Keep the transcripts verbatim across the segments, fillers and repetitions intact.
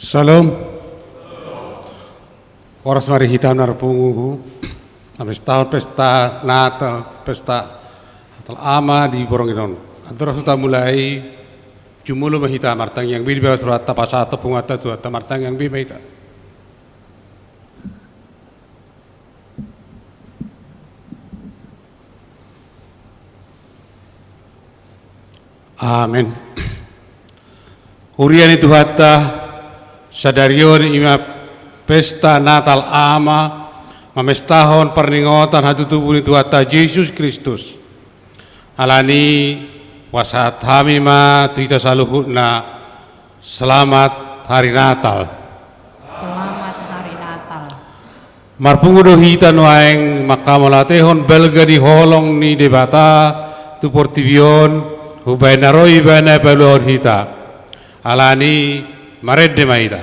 Syalom. Horas ma di hita marpungu, mamestahon pesta Natal, pesta Natal Ama di borngin on. Andorang so tamulai, jumolo ma hita martangiang be di bagasan rohanta, pasahathon punguanta tu Tuhanta, martangiang be ma hita. Amen. Huria ni Tuhanta, sadari on i ma pesta Natal Ama, mamestahon parningotan hatutubu ni Tuhanta Jesus Kristus. Alani, pasahat hami ma tu hita saluhutna, Selamat Hari Natal. Selamat Hari Natal. Marpungu do hita nuaeng manghamauliatehon balga ni holong ni Debata tu portibi on, umbahen na ro Ibana paluahon hita. Alani, marende ma hita.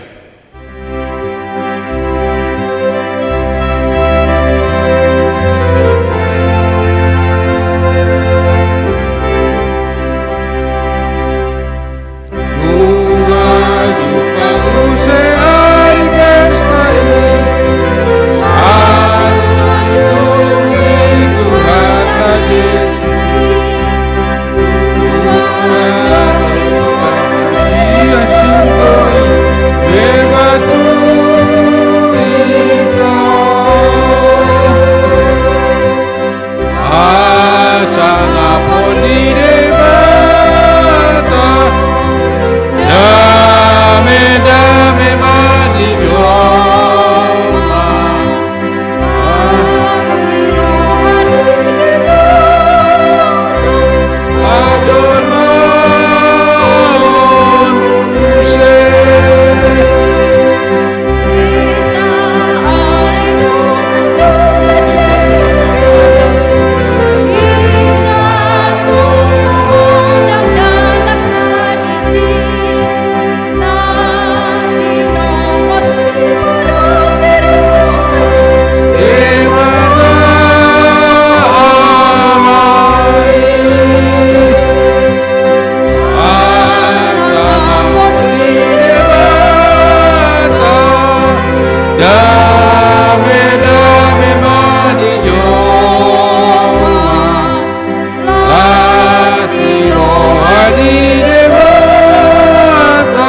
Las ni roha ni Debata,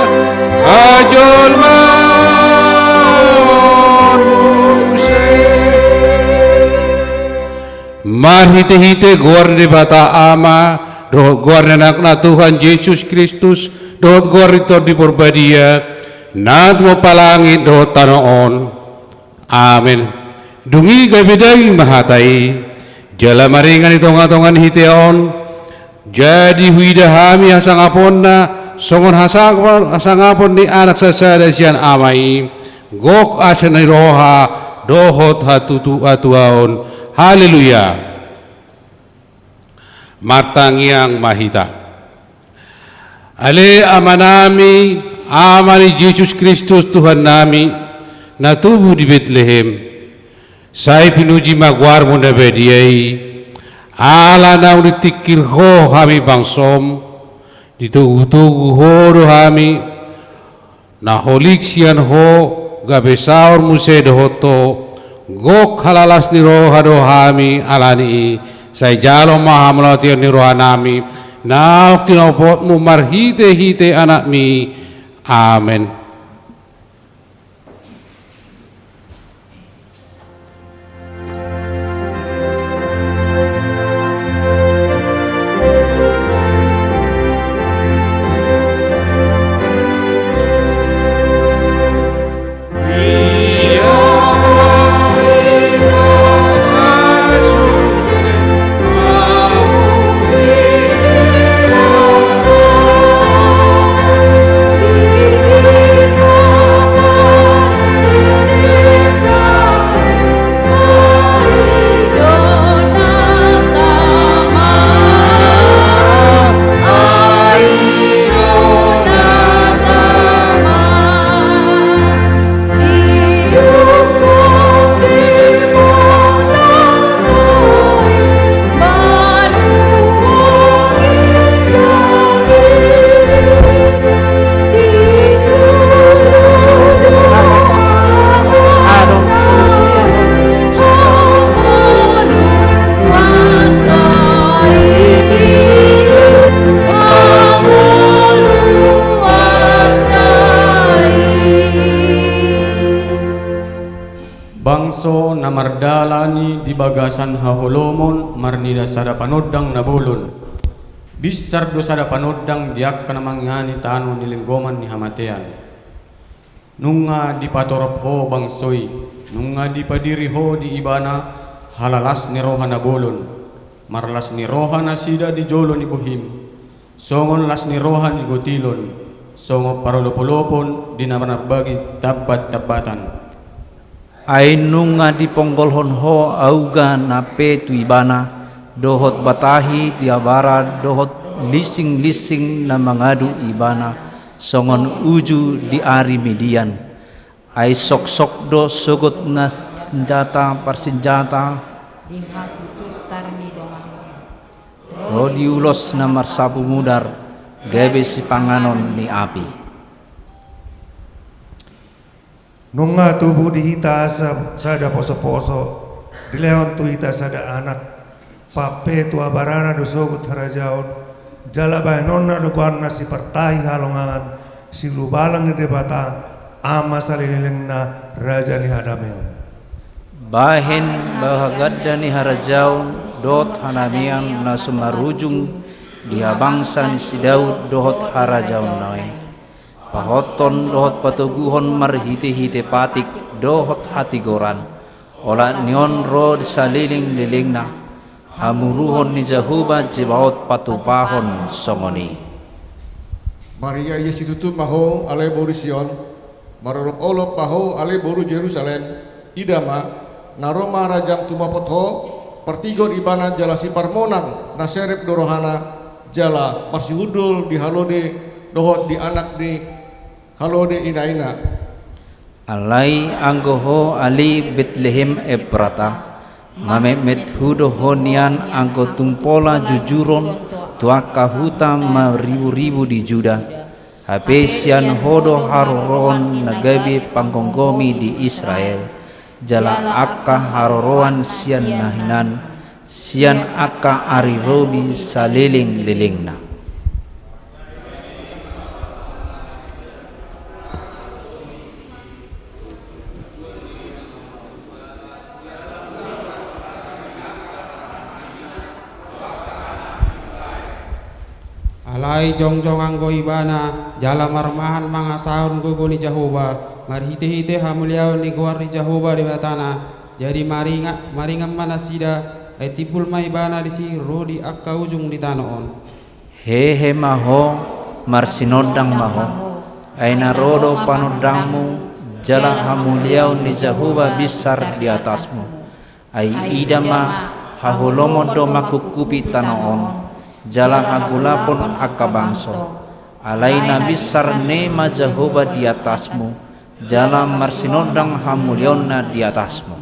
hajolmaon muse. Marhitehite goar ni Debata Ama, dohot goar ni Anakna Tuhan Jesus Kristus, dohot goar ni Tondi Porbadia, na tumompa langit dohot tano on. Amen. Dung i gabe daging ma hata i, jala maringan di tongatonga ni hita on, jadi huida hami hasangaponna, songon hasangapon, hasangapon ni Anak sasada sian Ama i, gok asa ni roha, dohot hatutu hatuaon. Haleluya. Martangiang ma hita. Ale Amanami, Ama ni Jesus Kristus Tuhannami, na tubu di Betlehem, sai pinuji ma goarmu na badia i, ala naung ditingkir Ho hami bangsom, ditogutogu Ho do hami, na holik sian Ho, gabe saor muse dohot Ho, gok halalas ni roha do hami alani i, sai jalo ma hamauliateon ni rohanami, naung tinopotmu marhitehite Anakmi. Amen. Dalani di bagasan haholomon marnida sada panondang na bolon. Binsar do sada panondang di angka na mangihani tano ni lenggoman ni hamatean. Nunga dipatorop ho bangso i, nunga dipadiri ho di ibana, halalas ni roha na bolon. Marlas ni roha nasida di jolo ni bohim, songon las ni roha ni gotilon, songon parolopolopon di na manambagi tambattambatan. Ai nunga diponggolhon ho auga na pe tu ibana, dohot batahi di abara, dohot lisinglinsing na mangadu ibana, songon uju di ari Midian. Ai soksok do sogot na sinjata parsinjata di hatuturtar ni donganmu. Ro di ulos na marsapu mudar, gabe sipanganon ni api. Nunga tubu di hita sa-, sada posoposo, dilehon tu hita sada anak, pampe tu abarana do sogot harajaon, jala bahenonna do goarna sipartahi halongangan, silubalang ni Debata, Ama salelelengna, raja ni hadameon. Bahen baganda ni harajaon dohot hadameon na so marujung di habangsa ni si Daud dohot harajaonna i. Pahothon dohot patoguhon marhitehite patik dohot hatigoran, olat ni on ro di salelenglelengna. Hamuruhon ni Jahowa Zebaot patupahon songon i. Marria ia situtu ma ho, ale boru Sion, marolopolop ma ho, ale boru Jerusalem. Ida ma, na ro ma rajam tumopot ho, partigor ibana jala siparmonang, na serep do rohana, jala marsihundul di halode dohot di anak ni halode inaina. Alai anggo ho ale Betlehem Eprata, mametmet hu do ho nian anggo tung pola jujuron tu angka huta mariburibu di Juda. Hape sian ho do haroroan na gabe panggomgomi di Israel, jala angka haroroan sian na hinan, sian angka ari robi salelenglelengna. Alai jongjong anggo ibana, jala marmahan mangasahon gogo ni Jahowa, marhitehite hamuliaon ni goar ni Jahowa Debatana, jadi maringa-, maringan ma nasida, ai timbul ma ibana disi ro di angka ujung ni tano on. Hehe ma ho, marsinondang ma ho, ai na ro do panondangmu, jala hamuliaon ni Jahowa binsar di atasmu. Ai ida ma, haholomon do mangkupkupi tano on, jala hagolapon angka bangso. Alai na binsar ne ma Jahowa di atasmu, jala marsinondang hamuliaonna di atasmu.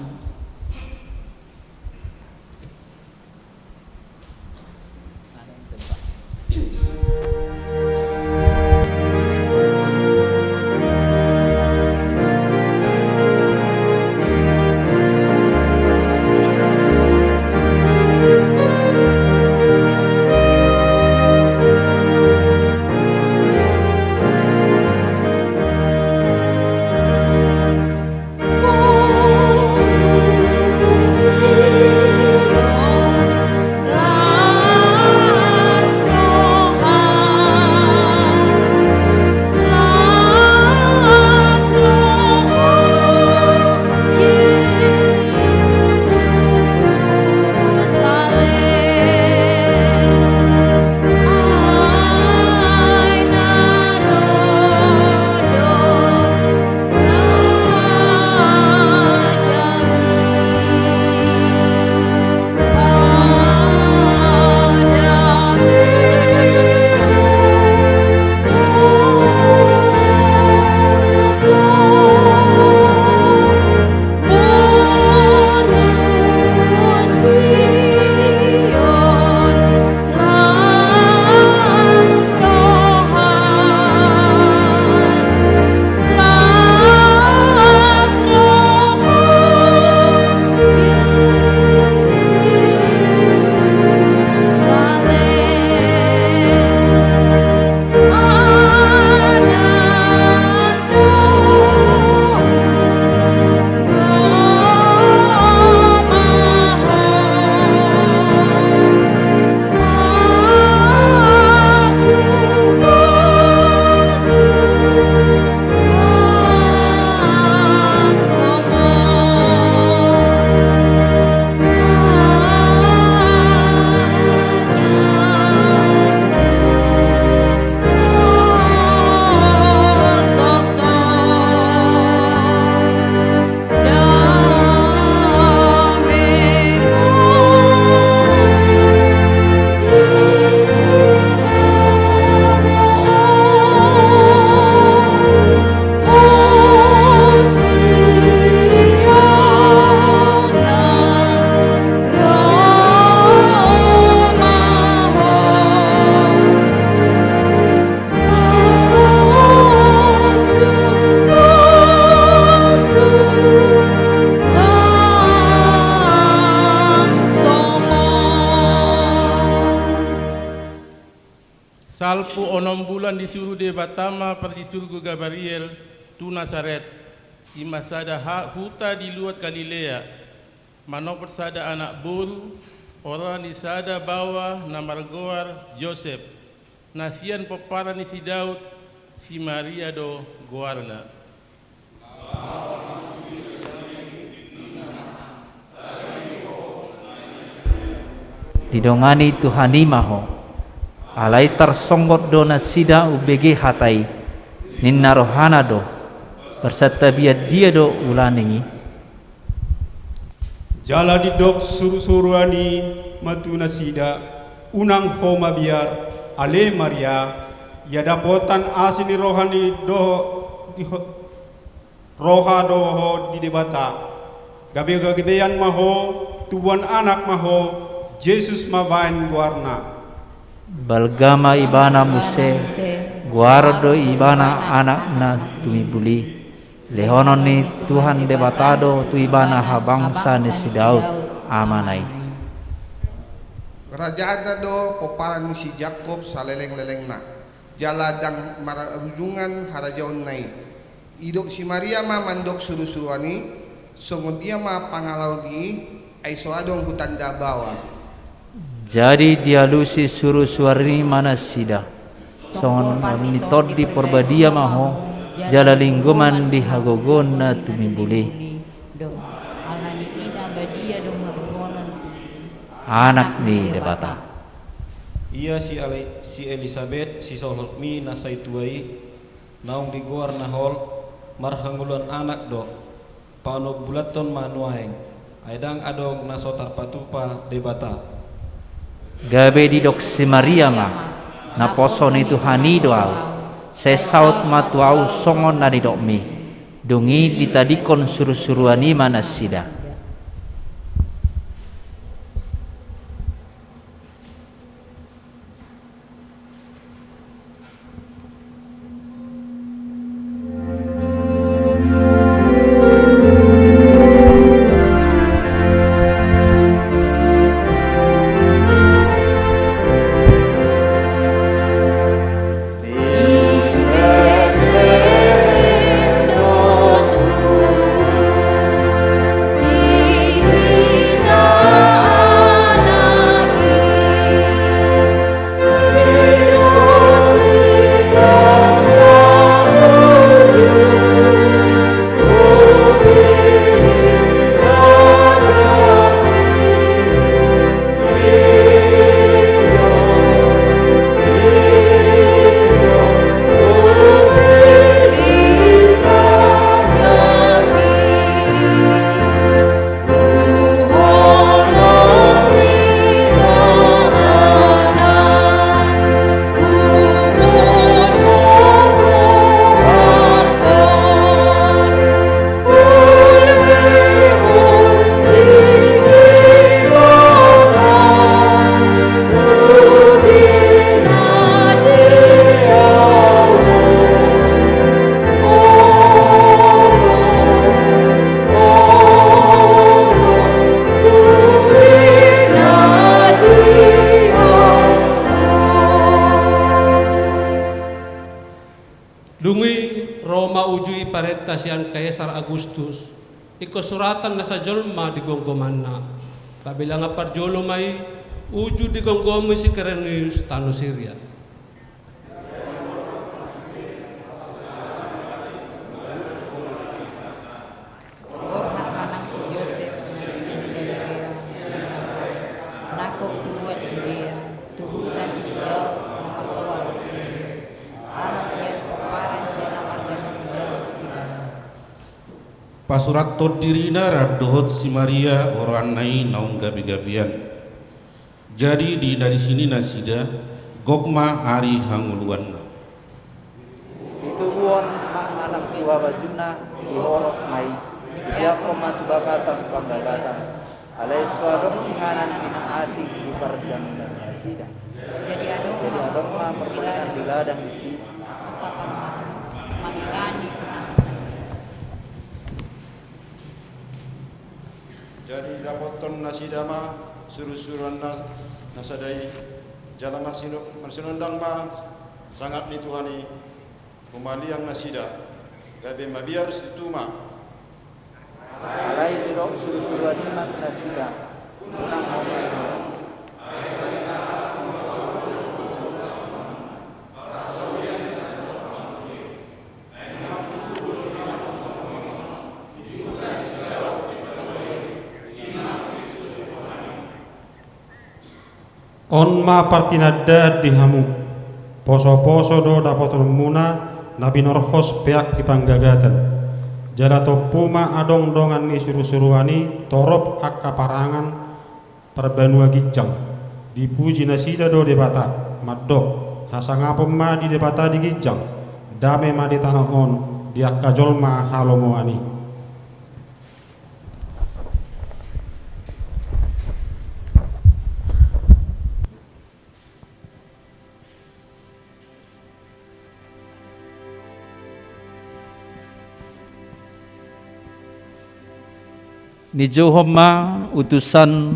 Salpu onom bulan disuru Debata ma pardisurgo Gabriel tu Nasaret, i ma sada ha-, huta di luat Galilea, manopot sada anak boru, horong ni sada baoa na margoar Josep, na sian pomparan ni si Daud, si Maria do goarna. Didongani Tuhan i ma ho. Alai tarsonggot do nasida umbege hata i, ninna rohana do: Marsantabian dia do ulaning i? Jala didok surusuruan i ma tu nasida: Unang ho mabiar, ale Maria, ia dapotan asi ni roha ni doho-, di ho-, roha do ho di Debata. Gabegabean ma ho, tubuan anak ma ho, Jesus ma baen goarna. Balga ma ibana muse, goaron do ibana Anak na Tumimbul i. Lehonon ni Tuhan Debata do tu ibana habangsa ni si Daud, amana i. Rajaanna do pomparan ni si Jakkob salelenglelengna, jala ndang marujungan harajaonna i. Didok si Maria ma mandok surusuruan i: Songon dia ma pangalaho ni i, ai so adong hutanda baoa? Jadi dialusi surusuruan i ma nasida: Songon na nitondi Parbadia ma ho, jala linggoman di hagogoon na tumimbul i. Alani i na badia do hadohonon tubu, Anak ni Debata. Ia si Ale-, si Elisabet, sisolhotmi na sai tua i, naung digoar na hol, marhangoluan anak do. Paonom bulan ma nuaeng, ai ndang adong na so tarpatupa Debata. Gabe didok si Maria ma: Naposo ni Tuhan i do ahu, sai saut ma tu ahu songon na nidokmi. Dung i ditadingkon surusuruan i ma nasida. Dung i ro ma uju i parenta sian Kaisar Agustus, ingkon suratan nasa jolma di gomgomanna. Pabilangan parjolo ma i, uju digomgomi si Kirenius tano Siria. Borhat ma nang si Josep na sian Galilea, si Nasaret, nangkok tu luat Judea, tu huta ni si Daud na margoar Betlehem, ala sian pomparan jala marga ni si Daud ibana. Pasurathon dirina rap dohot si Maria, oroanna i naung gabegabean. Jadi di na disi ni nasida, gok ma ari hangoluanna. Ditubuhon ma anak tu habajuna, dihohos ma i, dipeakkon ma tu bagasan panggagatan. Alai so adong inganan na asing di parjangkon nasida. Jadi adong ma parmainan di ladang disi. Angka parmainan mangingani inganan nasida. Jadi dapothon nasida ma surusuruanna na sada i, Jala marsino-, marsinondang ma sangap ni Tuhan i, humaliang nasida, gabe mabiar situtu ma. Alai didok surusuruan i ma tu nasida, unang hamu. On ma partinandaan di hamu, posoposo do dapotonmuna na binorhos peak di panggagatan. Jala tompu ma adong dongan ni surusuruan i torop angka parangan parbanua ginjang. Dipuji nasida do Debata, mandok, hasangapon ma di Debata di ginjang, dame ma di tano on, di angka jolma halomoan i. Nijouhon ma utusan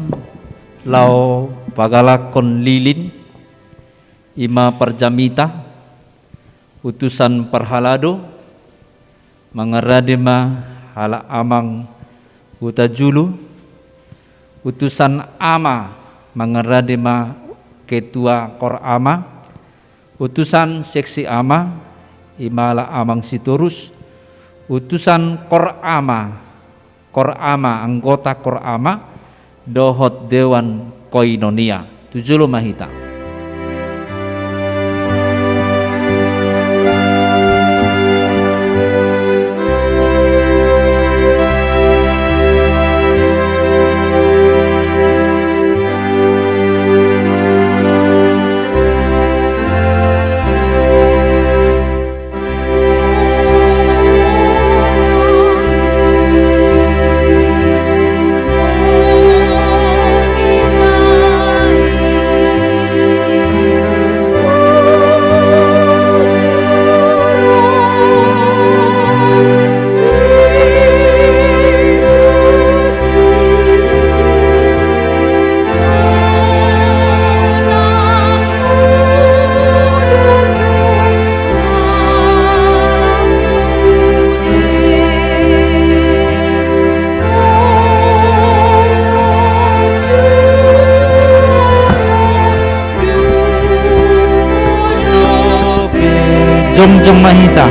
laho pagalangkon lilin, i ma parjamita, utusan parhalado, mangarade ma halak amang Hutajulu, utusan ama, mangarade ma ketua kor ama, utusan seksi ama, i ma halak amang Sitorus, utusan kor ama, kor ama, anggota kor ama, dohot dewan koinonia. Tu jolo ma hita. Jongjong ma hita.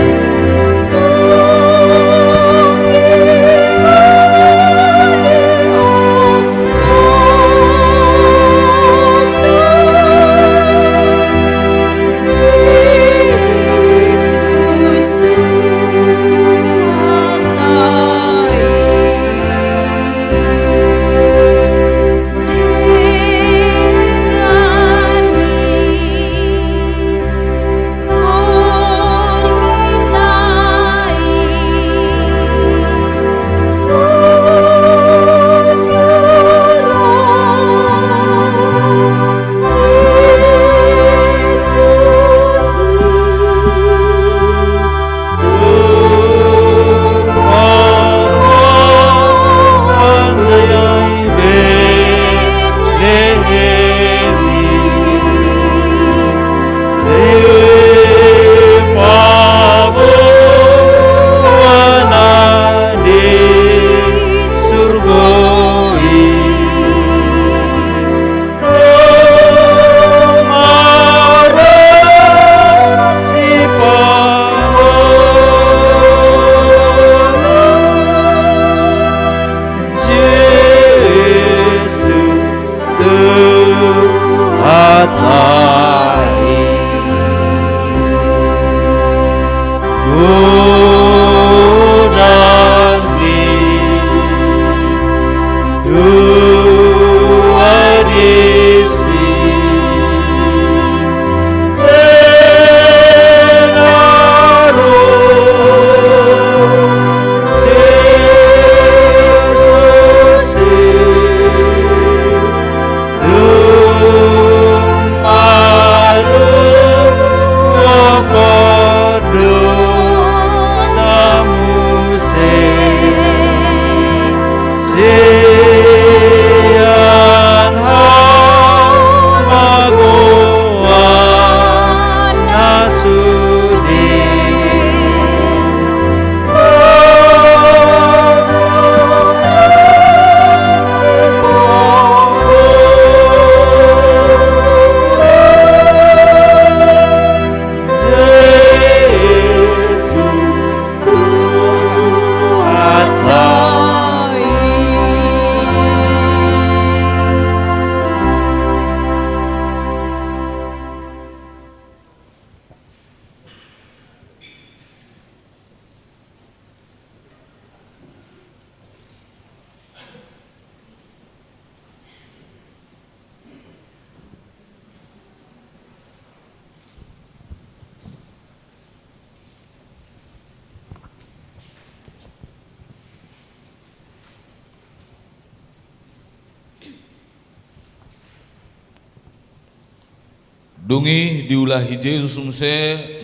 Dung i diulahi Jesus muse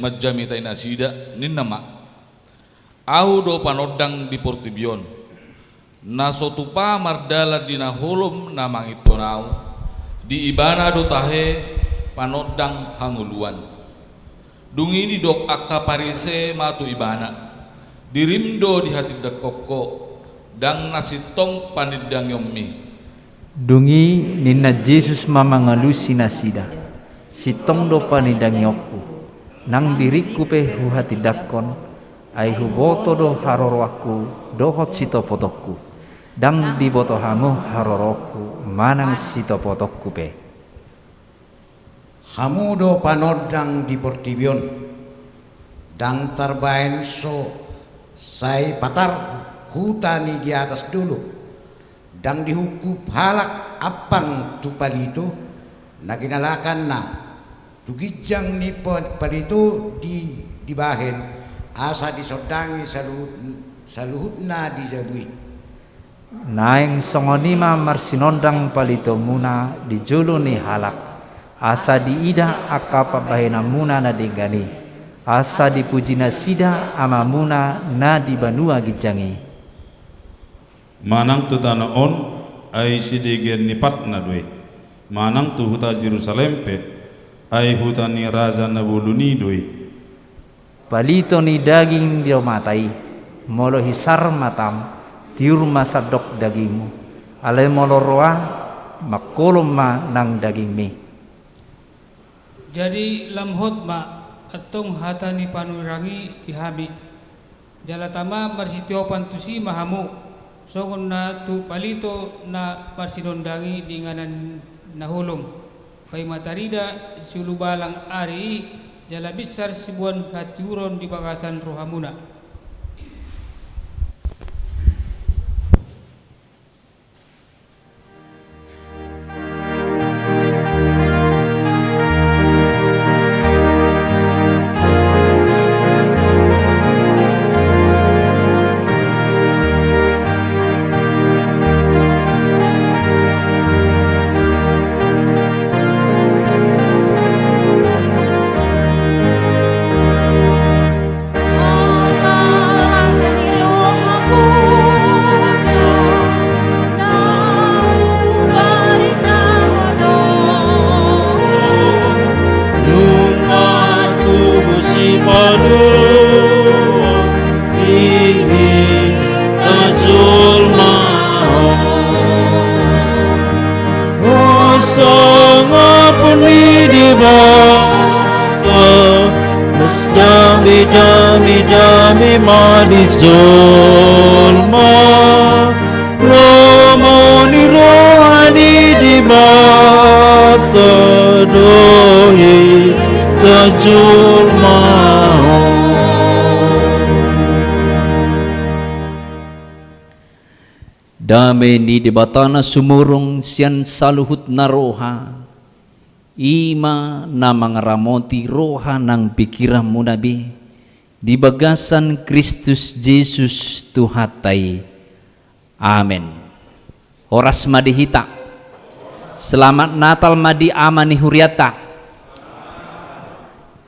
manjamitai nasida, ninna ma: Ahu do panondang di portibi on. Na so tupa mardalan di na holom na manginhon ahu, di ibana do tahe panondang hangoluan. Dung i didok angka Parise ma tu ibana: Dirim do dihatindangkon ho, ndang na sintong panindangionmi. Dung i ninna Jesus ma mangalusi nasida: Sintong do panindangionku, nang diringku pe huhatindangkon, ai huboto do haroroanku dohot sitopotonku. Ndang diboto hamu haroroanku manang sitopotonku pe. Hamu do panondang di portibi on. Ndang tarbahen so sai patar huta ni di atas dolok. Ndang dihungkup halak ampang tu palito, na ginalakanna, tu ginjang ni pa-, palito di, dibahen, asa disondangi saluhut-, saluhutna di jabu i. Naeng songon i ma marsinondang palitomuna di jolo ni halak, asa diida angka pambahenanmuna na denggan i, asa dipuji nasida Amamuna na di banua ginjang i. Manang tu tano on, ai sidegean ni patna do i, manang tu huta Jerusalem pe, ai huta ni raja na bolon i do i. Palito ni daging do mata i. Molo hisar matam, tiur ma sandok dagingmu. Alai molo roa, mangkolom ma nang dagingmi. Jadi lam hot ma, antong hata ni panurirang i di hami. Jala tama marsitiopan tusi ma hamu, songon na tu palito na marsinondang i di inganan na holom. Paima tarida siulubalang ari i, jala binsar siboan hatiuron di bagasan rohamuna. Nunga tubu sipaloan di hita jolma on. Sangap ni Debata, las dame, dame, dame ma di jolma. Lomo ni roha ni Debata do hita jolma on. Dame ni Debata na sumurung sian saluhut na roha, i ma na mangaramoti roha nang pingkiranmuna be di bagasan Kristus Jesus Tuhanta i. Amen. Horas ma di hita. Selamat Natal ma di ama ni hurianta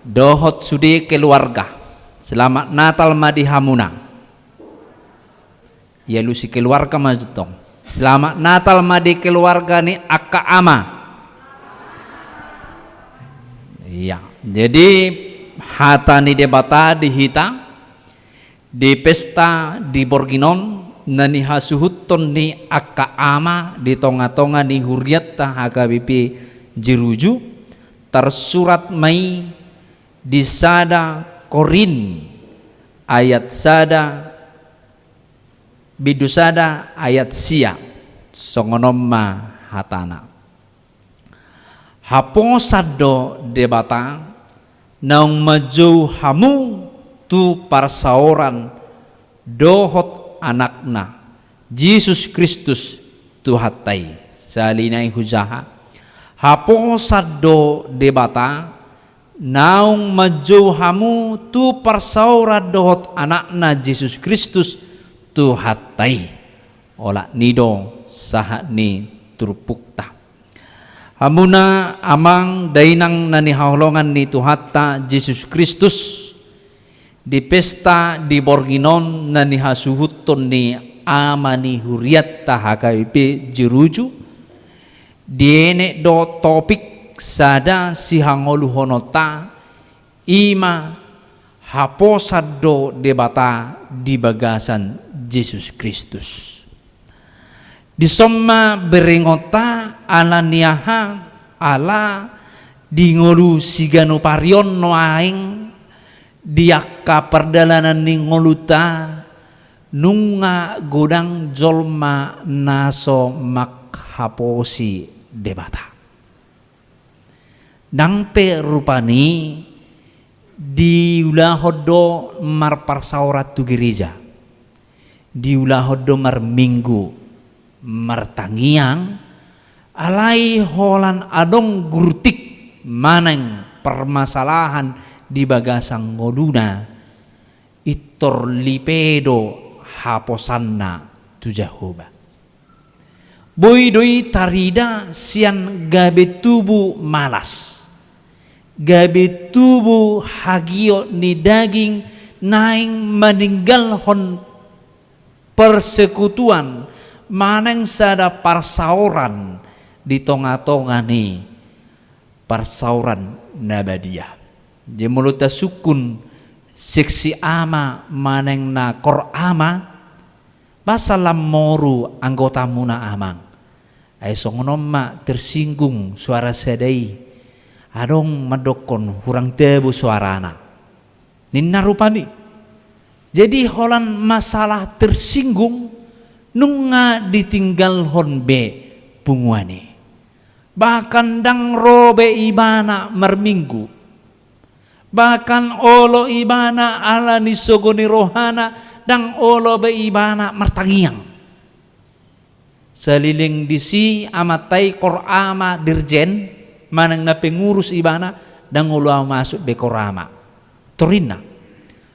dohot sude keluarga. Selamat Natal ma di hamuna. Ialusi keluarga ma tong. Selamat Natal ma di keluarga ni angka ama. Iya. Jadi hata ni Debata di hita di pesta di borngin on, na nihasuhuton ni angka ama di tongatonga ni hurianta H K B P Jeruju, tarsurat ma i di sada Korint ayat sada, bindu sada ayat sia, songon on ma hatana. Haposan do Debata naung manjou hamu tu parsaoran dohot Anakna, Jesus Kristus Tuhanta i. Sahali nai hujaha. Haposan do Debata naung manjou hamu tu parsaoran dohot Anakna Jesus Kristus Tuhanta i. Olat ni i do sahat ni turpukta. Hamuna amang dainang na nihaholongan ni Tuhanta Jesus Kristus, di pesta di borngin on na nihasuhuthon ni ama ni hurianta H K B P Jeruju, dienet do topik sada sihangoluhononta, i ma haposan do Debata di bagasan Jesus Kristus. Dison ma berengonta ala ni aha, ala di ngolu siganup ari on nuaeng di angka pardalanan ni ngolunta nunga godang jolma na so manghaposi Debata. Nang pe rupani diulahon do marparsaoran tu gereja, diulahon do marminggu, martangiang, alai holan adong gurtik manang permasalahan di bagasan ngoluna, pintor lipe do haposanna tu Jahowa. Boi do i tarida sian gabe tubu malas, gabe tubu hagiot ni daging naeng maninggalhon persekutuan manang sada parsaoran di tongatonga ni parsaoran na badia. Jadi molo tasungkun seksi ama manang na kor ama, boasa lam moru anggotamuna amang? Ai songon on ma tersinggung suara sada i, adong mandokkon hurang tabo suarana, ninna rupani. Jadi holan masalah tersinggung, nunga ditinggalhon be punguan i. Bahkan ndang ro be ibana marminggu. Bahkan olo ibana ala ni sogo ni rohana, ndang olo be ibana martangiang. Saleleng disi amanta i kor ama dirjen, manang na pengurus ibana, ndang olo ahu masuk be kor ama. Tor ninna.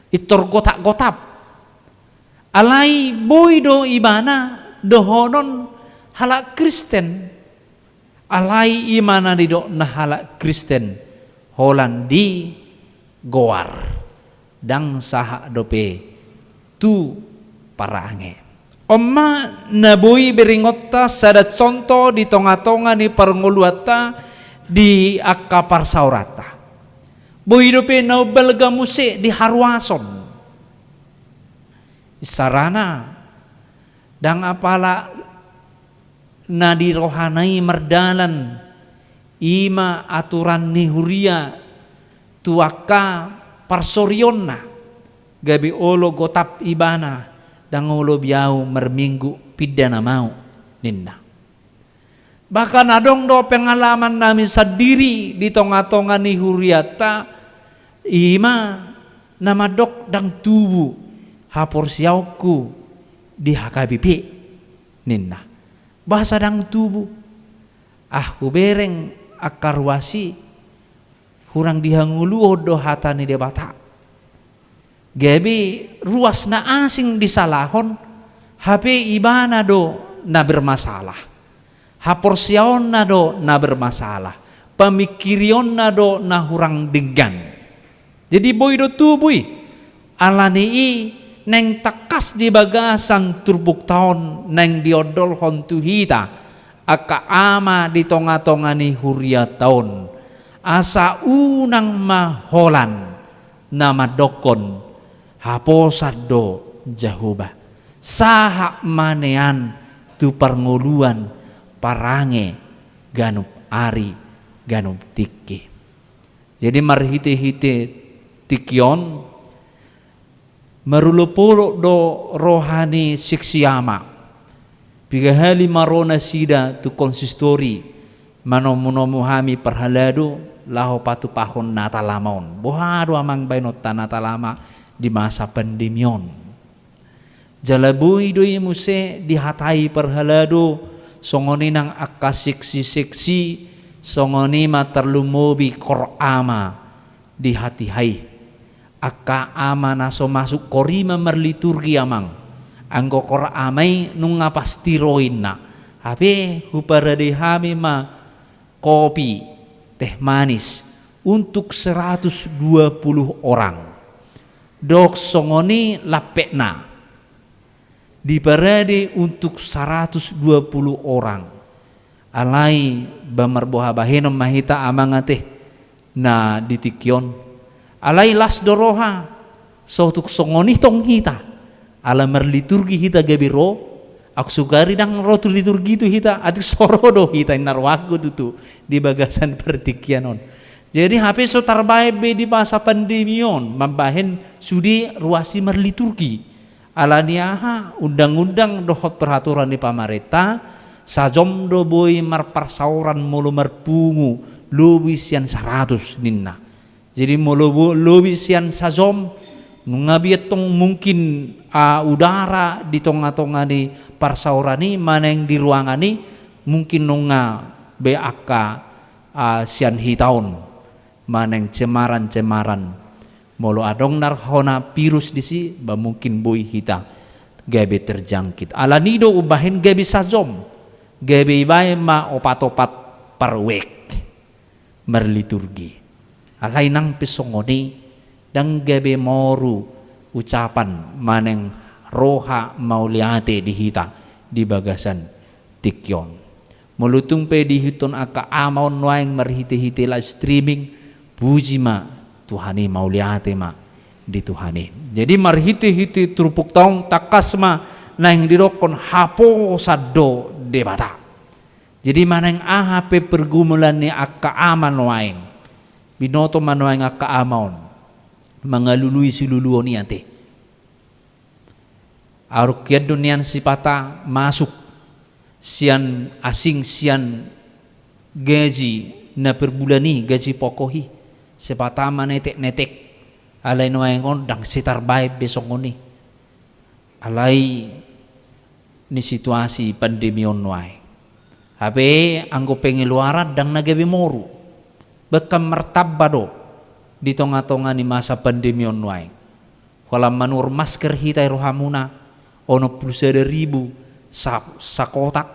Pintor gotap-gotap. Alai boi do ibana dohonon halak Kristen. Alai i ma na nidokna halak Kristen holan di goar, ndang sahat dope tu parange. On ma na boi berengonta sada contoh di tongatonga ni parngoluanta di angka parsaoranta. Boi dope na umbalga muse di haruason. Isarana, ndang apala na di rohana i mardalan, i ma aturan ni huria tu angka parsorionna, gabe olo gotap ibana, ndang olo be ahu marminggu, pinda nama ahu, ninna. Bahkan adong do pengalaman nami sandiri di tongatonga ni hurianta, i ma na mandok ndang tubu haporseaonku di H K B P, ninna. Boasa ndang tubu? Ah, hubereng angka ruas i, hurang dihangoluhon do hata ni Debata. Gabe ruas na asing disalahon, hape ibana do na bermasalah. Haporseaonna do na bermasalah. Pamingkirionna do na hurang denggan. Jadi boi do tubu i. Ala ni i naeng tangkas di bagasan turpukta on naeng diondolhon tu hita angka ama di tongatonga ni hurianta on, asa unang ma holan na mandokkon haposan do Jahowa, sahat ma nian tu parngoluan parange ganup ari ganup tingki. Jadi marhitehite tingki on, marolopolop do roha ni seksi ama. Piga hali ma ro nasida tu konsistori, manomunomu hami parhalado laho patupahon Natal Ama on. Boha do amang baenonta Natal Ama di masa pandemi on? Jala boi do i muse dihatai parhalado, songon i nang angka seksi-seksi, songon i ma tarlumobi kor ama di hatiha i. Angka ama na so masuk kor i ma marliturgi amang. Anggo kor ama i nunga pasti ro inna. Hape huparade hami ma kopi, teh manis untuk seratus dua puluh orang. Dok songon i lampekna. Diparade untuk seratus dua puluh orang. Alai ba marboha bahenon ma hita amang ate na di tingki on. Alai las do roha, so tuk songon i tong hita. Ala marliturgi hita gabe ro, aut sugari ndang ro tu liturgi tu hita, atik so ro do hita inna rohangku tutu di bagasan partingkian on. Jadi hape so tarbaen be di masa pandemi on, mambahen sude ruas i marliturgi. Ala ni aha, undang-undang dohot peraturan ni pamarenta, sajom do boi marparsaoran molo marpungu lobi sian saratus ninna. Jadi molo bo-, lobi sian sajom, nunga be tong mungkin, ah, udara di tonga-tonga ni parsaoran i, manang di ruangan i, mungkin nunga be angka, ah, sian hita on. Manang cemaran-cemaran. Molo adong na hona virus disi, ba mungkin boi hita gabe terjangkit. Ala ni do umbahen gabe sajom, gabe ibaen ma opat-opat parwek marliturgi. Alai nang pe songon i, ndang gabe moru ucapan manang roha mauliate di hita di bagasan tingki on. Molo tung pe diihuthon angka ama on nuaeng marhite-hite live streaming, puji ma Tuhan i, mauliate ma di Tuhan i. Jadi marhite-hite turpukta on tangkas ma naeng didokkon haposan do Debata. Jadi manang aha pe pergumulan ni angka ama nuaeng, binoto ma nuaeng angka ama on mangalului siluluon i ate. Aruk hian do nian sipata masuk sian asing sian gaji na per bulan i, gaji pokok i, sipata manetek-netek. Alai nuaeng on ndang sai tarbaen be songon i. Alai ni situasi pandemi on nuaeng. Hape anggo pengeluaran ndang na gabe moru. Bahkan martamba do di tonga-tonga ni masa pandemi on nuaeng. Holan manuhor masker hita i rohamuna, onom pulu sada ribu sa-, sakotak,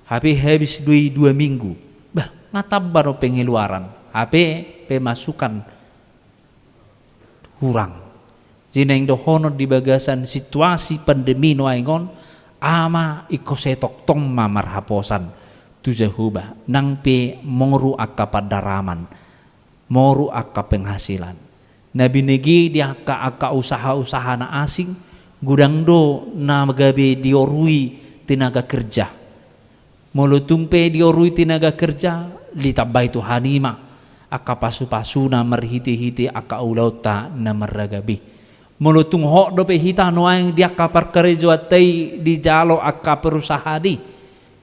hape habis do i dua minggu. Bah, nga tamba do pengeluaran, hape pemasukan hurang. Jadi naeng dohonon di bagasan situasi pandemi nuaeng on, ama ingkon sai tongtong ma marhaposan tu Jahowa, nang pe moru angka pandaraman, moru angka penghasilan. Na binege di angka, angka usaha-usaha na asing, godang do na gabe diorui tenaga kerja. Molo tung pe diorui tenaga kerja, ditambai Tuhan i ma angka pasu-pasuna marhite-hite angka ulaonta na marragam i. Molo tung hot dope hita nuaeng di angka parkarejoanta i dijalo angka perusahaan i,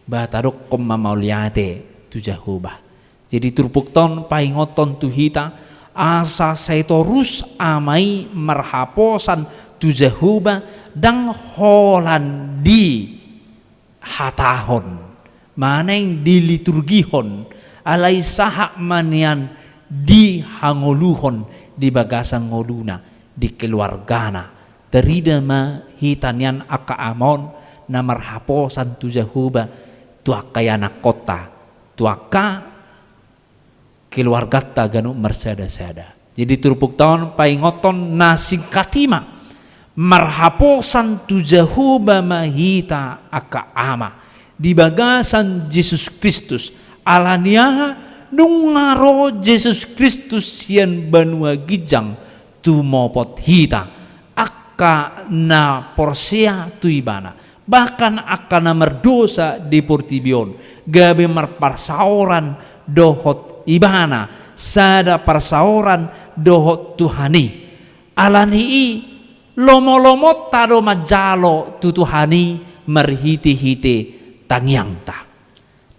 ba tadokkon ma mauliate tu Jahowa. Jadi turpukta on paingothon tu hita, asa sai torus ama i marhaposan tu Jahowa, ndang holan dihatahon manang diliturgihon, alai sahat ma nian dihangoluhon di bagasan ngoluna, di keluargana. Tarida ma hita nian angka ama on na marhaposan tu Jahowa, tu angka ianakkonta, tu angka keluarganta ganup marsada-sada. Jadi turpukta on paingothon na singkat i ma, marhaposan tu Jahowa ma hita angka ama di bagasan Jesus Kristus. Ala ni aha? Nunga ro Jesus Kristus sian banua ginjang tumopot hita angka na porsea tu Ibana, bahkan angka na mardosa di portibi on, gabe marparsaoran dohot Ibana, sada parsaoran dohot Tuhan i. Ala ni i, lomo-lomonta do manjalo tu Tuhan i marhite-hite tangiangta.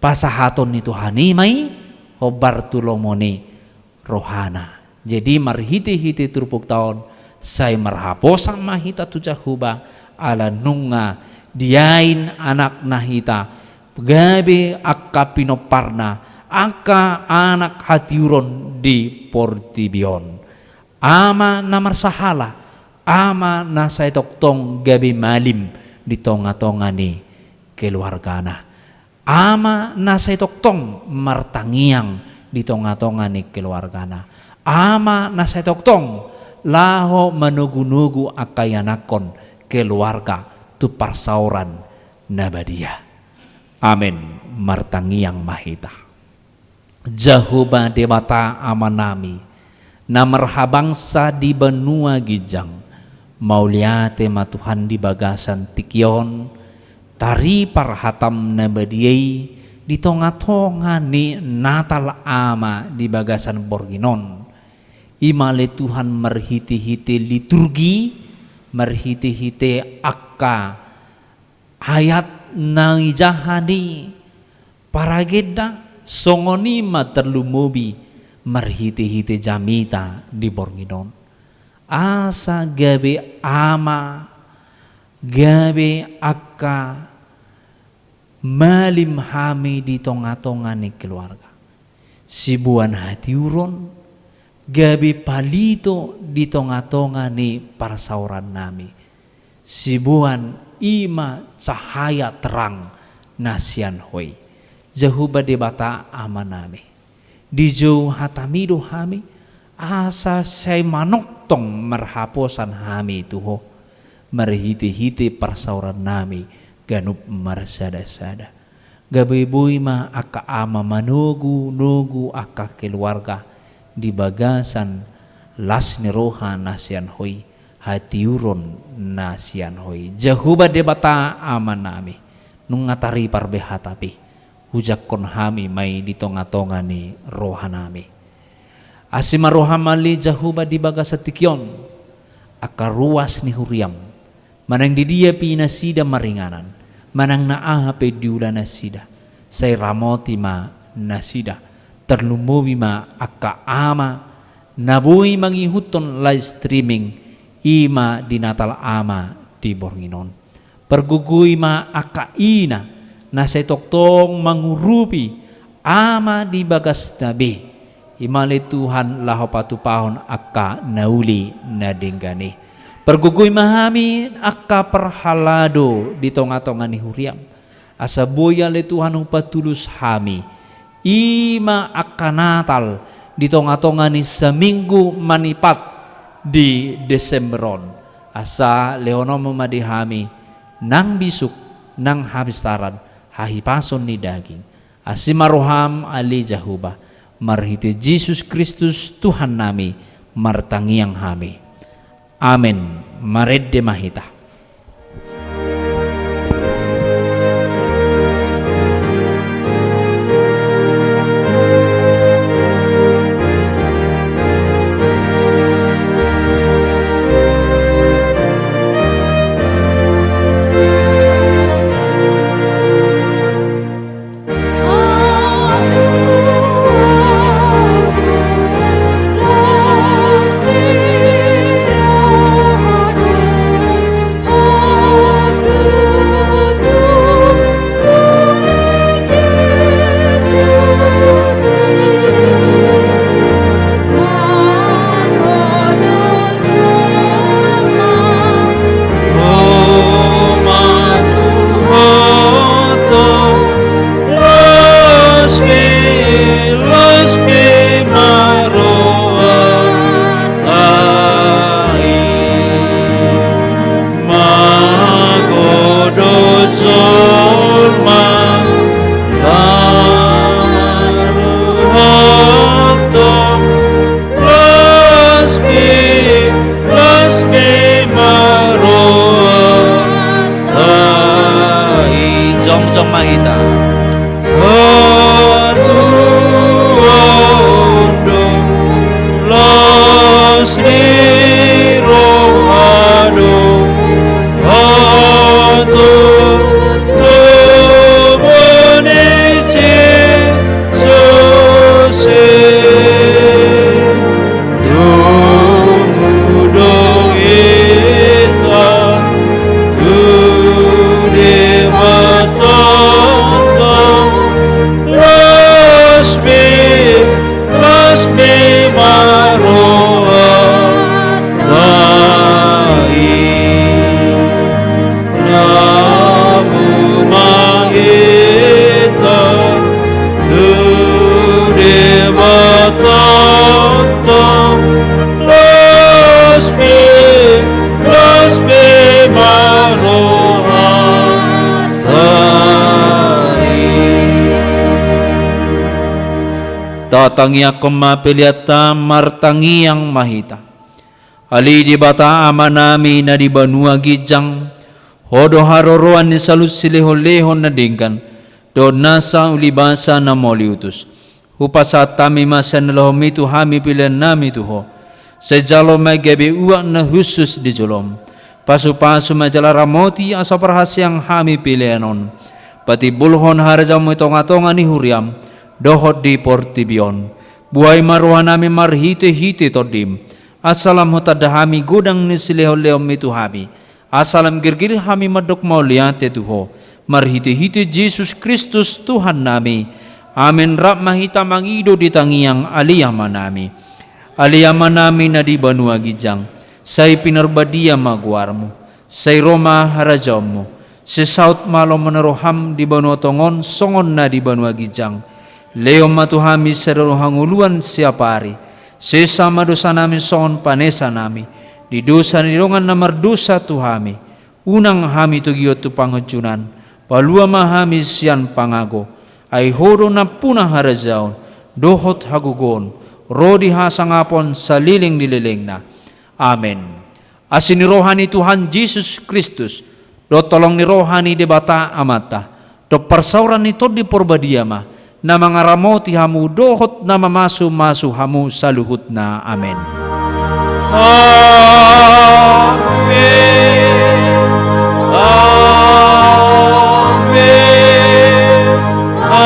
Pasahaton ni Tuhan i ma i hombar tu lomo ni rohana. Jadi marhite-hite turpukta on, sai marhaposan ma hita tu Jahowa, ala nunga diain anakna hita, gabe angka pinomparna, angka anak hatiuron di portibi on. Ama na marsahala, ama na sai tongtong gabe malim di tonga-tonga ni keluargana. Ama na sai tongtong martangiang di tonga-tonga ni keluargana. Ama na sai tongtong laho manogu-nogu angka ianakhon keluarga tu parsaoran na badia. Amen. Martangiang ma hita. Jahowa Debata Amanami, na marhabangsa di banua ginjang, mauliate ma Tuhan di bagasan tingki on, taripar hataM na badia i di tonga-tonga ni Natal Ama di bagasan borngin on. I ma ale Tuhan marhite-hite liturgi, marhite-hite angka ayat na ijaha ni paragenda, songon i ma tarlumobi marhite-hite jamita di borngin on. Asa gabe ama, gabe angka malim hami di tonga-tonga ni keluarga. Siboan hatiuron, gabe palito di tonga-tonga ni parsaorannami. Siboan i ma cahaya terang na sian Ho i. Jahowa Debata Amanami, dijou hataMi do hami, asa sai manongtong marhaposan hami tu Ho, marhite-hite parsaorannami ganup marsada-sada. Gabe boi ma angka ama manogu-nogu angka keluarga di bagasan las ni roha na sian Ho i, hatiuron na sian Ho i. Jahowa Debata Amanami, nunga taripar be hataMi, ujangkon hami ma i di tonga-tonga ni rohanami. Asi ma rohaM ale Jahowa di bagasan tingki on, angka ruas ni huriaM, manang di dia pe nasida maringanan, manang na aha pe diula nasida, sai ramoti ma nasida, tarlumobi ma angka ama na boi mangihuthon live streaming, i ma di Natal Ama di borngin on. Pargogoi ma angka ina na sai tongtong mangurupi ama di bagasna be, i ma ale Tuhan laho patupahon angka na uli na denggan i. Pargogoi ma hami angka parhalado di tonga-tonga ni huriaM, asa boi ale Tuhan hupatulus hami, i ma angka Natal di tonga-tonga ni saminggu manipat di Desember on, asa lehononMu ma di hami nang bisuk, nang hapistaran, hahipason ni daging. Asi ma rohaM ale Jahowa, marhite Jesus Kristus Tuhannami, martangiang hami. Amen. Marende ma hita. Tatangiangkon ma peleanta, martangiang ma hita. Ale Debata Amanami na di banua ginjang, Ho do haroroan ni saluhut silehonlehon na denggan, dohot nasa ulibasa na mauliutus. Hupasahat hami ma sian na nilehonMi tu hami peleannami tu Ho. Sai jalo ma i gabe uap na hushus di joloM. Pasupasu ma jala ramoti asa parhaseang hami pelean on. Patimbulhon harajaonMu di tongatonga ni huriaM, dohot di portibi on. Buhai ma rohanami marhitehite TondiM. Asa lam hutanda hami godang ni silehonlehonMi tu hami. Asa lam girgir hami mandok mauliate tu Ho. Marhitehite Jesus Kristus Tuhannami. Amen. Rap ma hita mangido di tangiang Ale Amanami. Ale Amanami na di banua ginjang, sai pinarbadia ma goarMu. Sai ro ma harajaonMu. Sai saut ma lomo ni rohaM di banua tonga on songon na di banua ginjang. Lehon ma tu hami sadari on hangoluan siapari. Sesa ma dosanami songon panesanami di dosa ni dongan na mardosa tu hami. Unang hami togihon tu pangunjunan, palua ma hami sian pangago. Ai Ho do nampuna harajaon, dohot hagogoon, ro di hasangapon saleleng ni lelengna. Amen. Asi ni roha ni Tuhan Jesus Kristus, dohot holong ni roha ni Debata Amanta, dohot parsaoran ni Tondi Parbadia ma na mangaramoti hamu dohot na mamasumasu hamu saluhutna. Amen. Amen. Amen. Amen.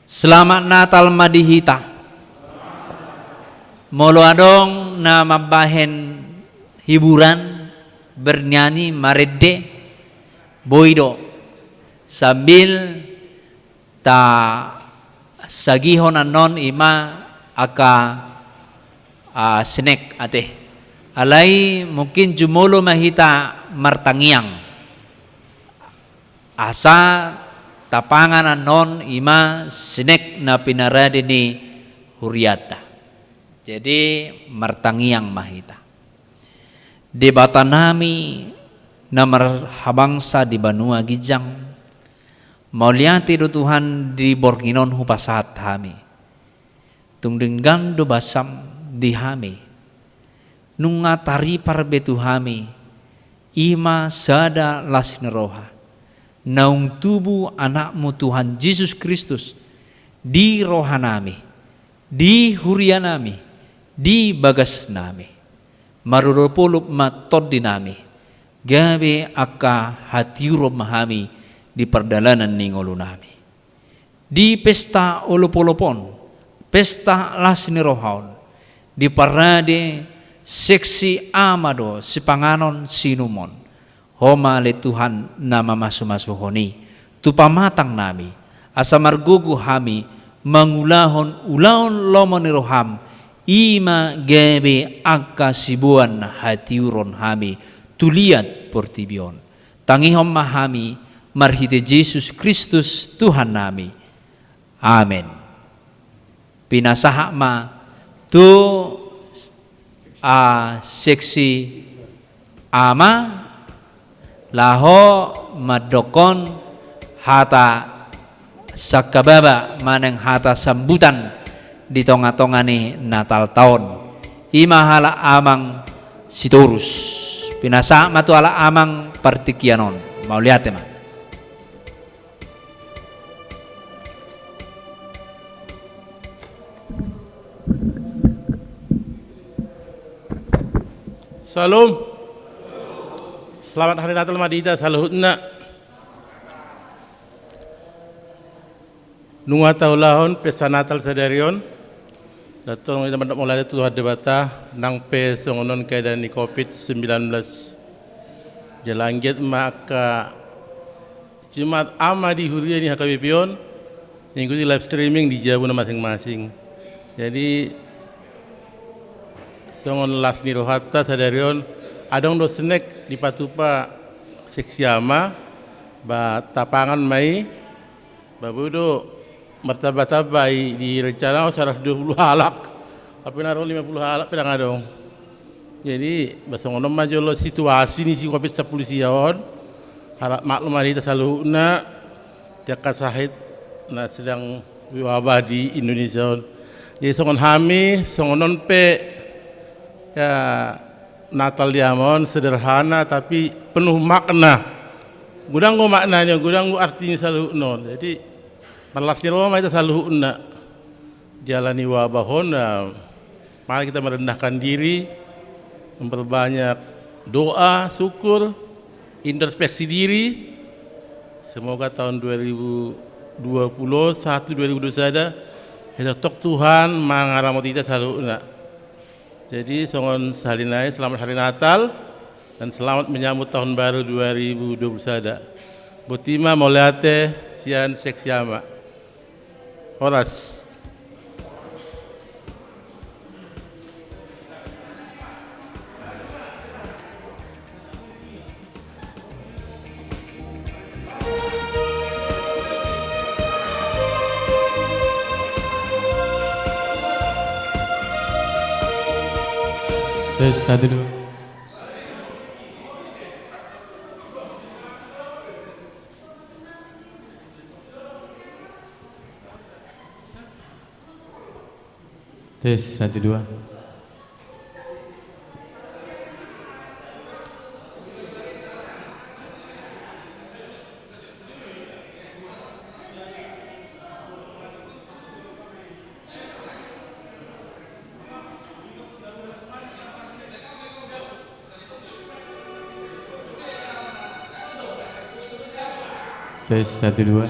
Selamat Natal ma di hita. Molo adong na mambahen hiburan, bernyanyi, marende, boi do. Sambil tasagihon annon i ma angka, ah, snack ate. Alai mungkin jumolo ma hita martangiang. Asa tapangan annon i ma snack na pinarade ni hurianta. Jadi martangiang ma hita. Debatanami na marhabangsa di banua ginjang, mauliate do Tuhan di borngin on hupasahat hami. Tung denggan do basaM di hami. Nunga taripar be tu hami, i ma sada las ni roha. Naung tubu AnakMu Tuhan Jesus Kristus, di rohanami, di hurianami, di bagasnami. Marolopolop ma tondinami, gabe angka hatiuron ma hami di pardalanan ni ngolunami. Di pesta olopolop on, pesta las ni roha on, diparade seksi ama do sipanganon siinumon. Ho ma ale Tuhan na mamasumasuhon i tu pamatangnami, asa margogo hami mangulahon ulaon lomo ni roham, i ma gabe angka siboan hatiuron hami tu liat portibi on. Tangihon ma hami marhite Jesus Kristus Tuhannami. Amen. Pinasahat ma tu, a, seksi ama laho mandokkon hata sangkababa manang hata sambutan di tongatonga ni Natalta on. I ma halak amang Sitorus. Pinasahat ma tu halak amang partingkian on. Mauliate ma. Syalom. Selamat Hari Natal ma di hita saluhutna. Nunga taulahon pesta Natal sadari on. Datong hita mandok mauliate tu Tuhan Debata, nang pe songon on keadaan ni covid sembilan belas. Jala anggiat ma angka jemaat ama di huria ni H K B P on mengikuti live streaming di jabuna masing-masing. Jadi songon las ni rohanta sadari on, adong do snack dipatupa seksi ama, ba tapangan ma i. Ba boi do martambatamba i, di rencana on saratus dua puluh halak, tapi na ro lima puluh halak pe ndang adong. Jadi, ba songon on ma jolo situasi ni si covid sampulu sia on, harap maklum ma hita saluhutna, di angka sahit na sedang wabah di Indonesia on. Jadi, songon hami, songon on pe, ya, Natal di hamu on sederhana, tapi penuh makna. Godang do maknanya, godang do artinya saluhutna on. Jadi, marlas ni roha ma hita saluhutna. Dialani wabah on, eh, mari kita merendahkan diri, memperbanyak doa, syukur, introspeksi diri. Semoga tahun dua ribu dua puluh satu, dua ribu dua puluh satu, hita tong Tuhan mangaramoti hita saluhutna. Jadi, songon sahali nai, selamat Hari Natal dan selamat menyambut Tahun Baru dua ribu dua puluh satu. Boti ma, mauliate, sian Seksi Ama. Horas. Tes, satu, dua. Tes, satu, dua. Tes, satu, dua.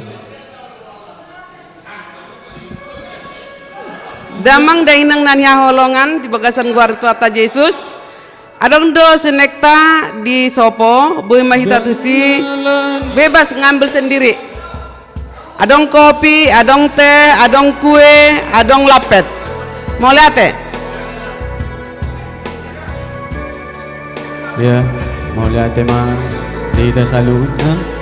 Damang dainang na hinaholongan di bagasan goar ni Tuhanta Jesus. Adong do senekta di sopo, boi ma hita tusi bebas ngambil sendiri. Adong kopi, adong teh, adong kue, adong lampet. Mauliate. Ya, mauliate ma di hita saluhutna.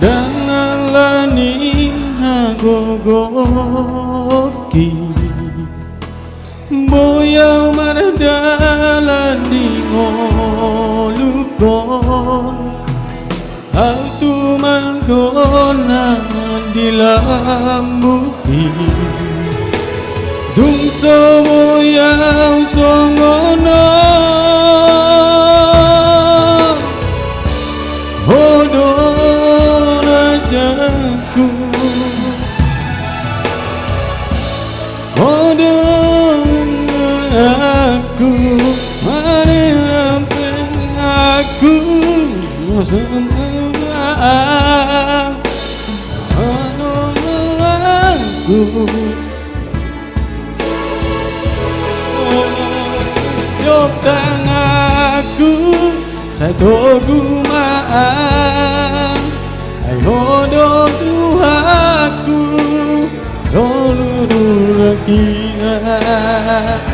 Ndang alani hagogoonki, boi ahu mardalan di ngolungkon. Ahu tumangkon na di lambungki. Dung so boi ahu songon on, Ho do rajaku. Ho do aku, manang pe aku, ho do aku. Jop tanganku, sai togu ma ahu. Ai Ho do Tuhanku, tolu nuraki ahu.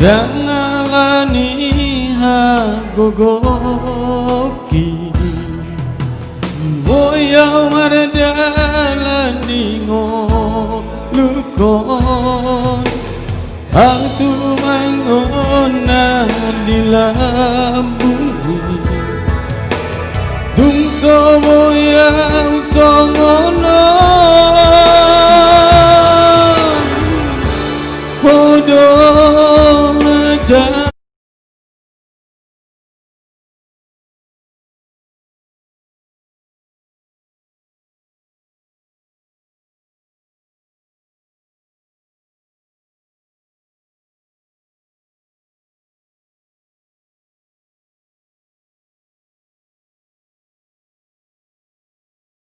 Ndang alani hagogoonki, boi ahu mardalan di ngolungkon. Ahu tumangkon na di lambungki. Dung so boi ahu songon on,